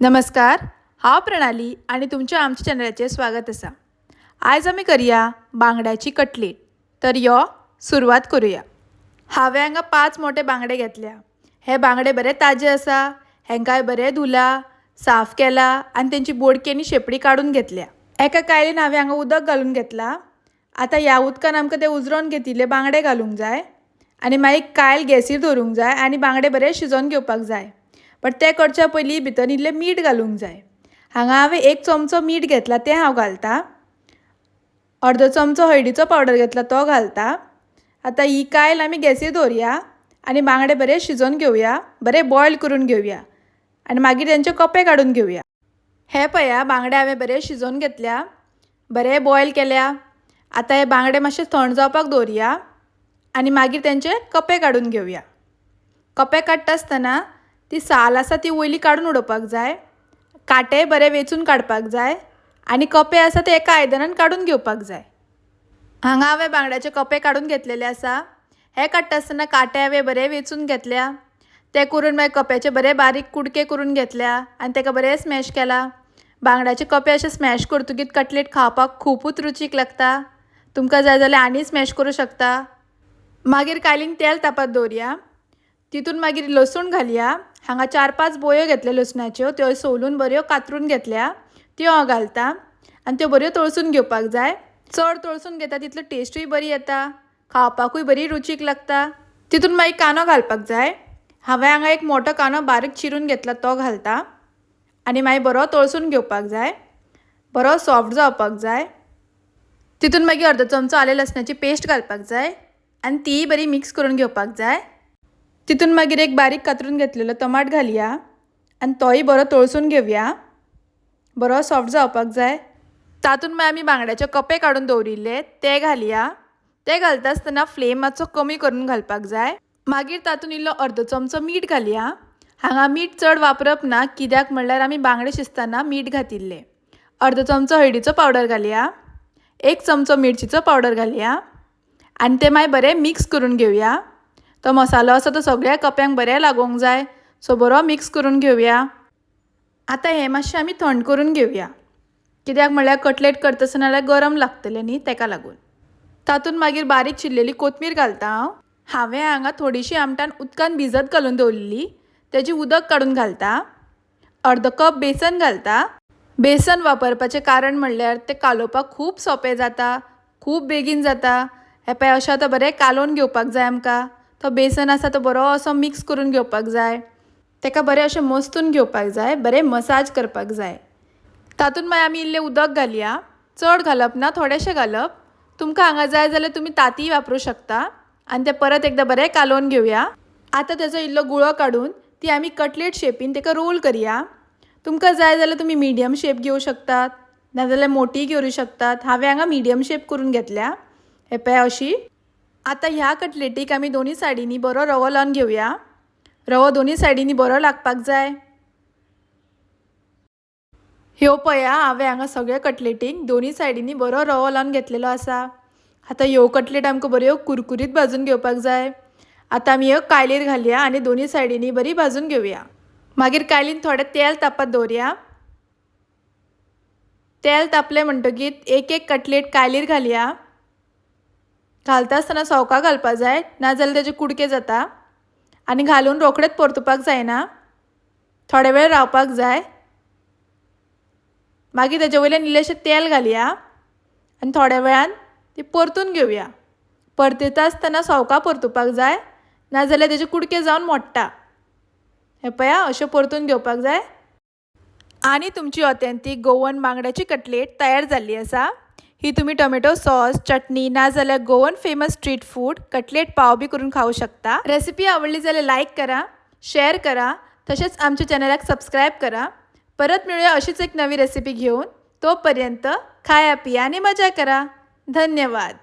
नमस्कार, हांव प्रणाली आनी तुमचें आमच्या चॅनलाचेर स्वागत आसा. आयज आमी करया बांगड्याची कटलेट. तर यो सुरवात करुया. हांवें हांगा 5 मोठे बांगडे घेतल्या. हे बांगडे बरे ताजे आसा. हेंकाय बरे धुला, साफ केला आनी तेंची बोडकी आनी शेपडी काडून घेतल्या. एका कायलीन हांवें हांगा उदक घालून घेतला. आतां ह्या उदकान आमकां ते उजरोन घेतिल्ले बांगडे घालूंक जाय आनी मागीर कायल गॅसीर दवरूंक जाय आनी बांगडे बरे शिजोवन घेवपाक जाय. बट ते करच्या पयलीं भितर इल्लें मीठ घालूंक जाय. हांगा हांवें 1 चमचो मीठ घेतला तें हांव घालता. अर्दो चमचो हळदीचो पावडर घेतला तो घालता. आतां ही कायल आमी गॅसीर दवरया आनी बांगडे बरे शिजोवन घेवया, बरे बॉयल करून घेवया आनी मागीर तेंचे कपे काडून घेवया. हे पळया बांगडे हांवें बरे शिजोवन घेतल्या, बरे बॉयल केल्या. आतां हे बांगडे मातशे थंड जावपाक दवरया आनी मागीर तेंचे कपे काडून घेवया. कपे काडटा आसतना ती साल आसा ती वयली काडून उडोवपाक जाय, कांटेय बरे वेंचून काडपाक जाय आनी कपे आसा ते एका आयदनान काडून घेवपाक जाय. हांगा हांवें बांगड्याचे कपे काडून घेतलेले आसा. हे काडटा आसतना कांटे हांवें बरे वेंचून घेतल्या. ते करून मागीर कप्याचे बरे बारीक कुडके करून घेतल्या आनी ताका बरे स्मॅश केला. बांगड्याचे कपे अशे स्मॅश करतकीच कटलेट खावपाक खुबूच रुचीक लागता. तुमकां जाय जाल्यार आनी स्मॅश करूं शकता. मागीर कायलीन तेल तापत दवरया. तितून मागीर लसूण घालया. हांगा 4-5 बोयो घेतल्या लसणाच्यो, त्यो सोलून बऱ्यो कातरून घेतल्या, त्यो हांव घालता आनी त्यो बऱ्यो तळसून घेवपाक जाय. चड तळसून घेता तितलो टेस्टूय बरी येता, खावपाकूय बरी रुचीक लागता. तितून मागीर कांदो घालपाक जाय. हांवें हांगा एक मोठो कांदो बारीक चिरून घेतला तो घालता आनी मागीर बरो तळसून घेवपाक जाय, बरो सॉफ्ट जावपाक जाय. तितून मागीर अर्दो चमचो आलें लसणाची पेस्ट घालपाक जाय आनी तीय बरी मिक्स करून घेवपाक जाय. तितून मागीर एक बारीक कातरून घेतलेलो टमाट घालया आनी तोय बरो तळसून घेवया, बरो सॉफ्ट जावपाक जाय. तातूंत मागीर आमी बांगड्याचे कपे काडून दवरिल्ले ते घालया. ते घालता आसतना फ्लेम मातसो कमी करून घालपाक जाय. मागीर तातूंत इल्लो अर्दो चमचो मीठ घालया. हांगा मीठ चड वापरप ना, कित्याक म्हणल्यार आमी बांगडे शिजतना मीठ घातिल्लें. अर्दो चमचो हळदीचो पावडर घालया, 1 चमचो मिरचीचो पावडर घालया आनी ते मागीर बरें मिक्स करून घेवया. तो मसालो आसा तो सगळ्या कप्यांक बरें लागोंक जाय, सो बरो मिक्स करून घेवया. आतां हें मातशें आमी थंड करून घेवया, कित्याक म्हणल्यार कटलेट करता आसतना जाल्यार गरम लागतलें न्ही, तेका लागून. तातूंत मागीर बारीक चिरलेली कोथमीर घालता हांव. हांवें हांगा थोडीशी आमटान उदकान भिजत घालून दवरिल्ली, तेजी उदक काडून घालता. अर्दो कप बेसन घालता. बेसन वापरपाचें कारण म्हणल्यार तें कालोवपाक खूब सोंपें जाता, खूब बेगीन जाता. हें पळय अशें आतां बरें कालोवन घेवपाक जाय आमकां. तो बेसन आसा तो बरो असो मिक्स करून घेवपाक जाय, ताका बरें अशें मस्तून घेवपाक जाय, बरें मसाज करपाक जाय. तातूंत मागीर आमी इल्लें उदक घालया. चड घालप ना, थोडेशें घालप. तुमकां हांगा जाय जाल्यार तुमी तांतीय वापरूं शकता आनी तें परत एकदां बरें कालोवन घेवया. आतां तेजो इल्लो गुळो काडून ती आमी कटलेट शेपीन ताका रोल करया. तुमकां जाय जाल्यार तुमी मिडियम शेप घेवं शकतात, नाजाल्यार मोटी घेवं शकतात. हांवें हांगा मिडियम शेप करून घेतल्या, हे पळय अशी. आतां ह्या कटलेटीक आमी दोनी सायडींनी बरो रवो लावन घेवया. रवो दोनी सायडींनी बरो लागपाक जाय. ह्यो पळया हांवें हांगा सगळ्या कटलेटींक दोनी सायडींनी बरो रवो लावन घेतलेलो आसा. आतां ह्यो कटलेट आमकां बऱ्यो कुरकुरीत भाजून घेवपाक जाय. आतां आमी ह्यो कायलीर घालया आनी दोनी सायडींनी बरी भाजून घेवया. मागीर कायलीन थोडें तेल तापत दवरया. तेल तापलें म्हणटकीर एक एक कटलेट कायलीर घालया. घालता आसतना सवका घालपाक जाय, नाजाल्यार तेजे कुडके जाता. आनी घालून रोखडेच परतुपाक जायना, थोडे वेळ रावपाक जाय. मागीर तेजे वयल्यान इल्लेशें तेल घालया आनी थोड्या वेळान ती परतून घेवया. परतिता आसतना सवका परतुपाक जाय, नाजाल्यार तेजे कुडके जावन मोडटा. हें पळया अशें परतून घेवपाक जाय. आनी तुमची ऑथेंटीक गोवन बांगड्याची कटलेट तयार जाल्ली आसा. ही तुमी टोमॅटो सॉस, चटणी नाजाल्यार Goan famous street food cutlet pav बी करून खावं शकता. रेसिपी आवडली जाल्यार लायक करा, शेअर करा, तशेंच आमच्या चॅनलाक सबस्क्रायब करा. परत मेळुया अशीच एक नवी रेसिपी घेवन. तोपर्यंत खाया पिया आनी मजा करा. धन्यवाद.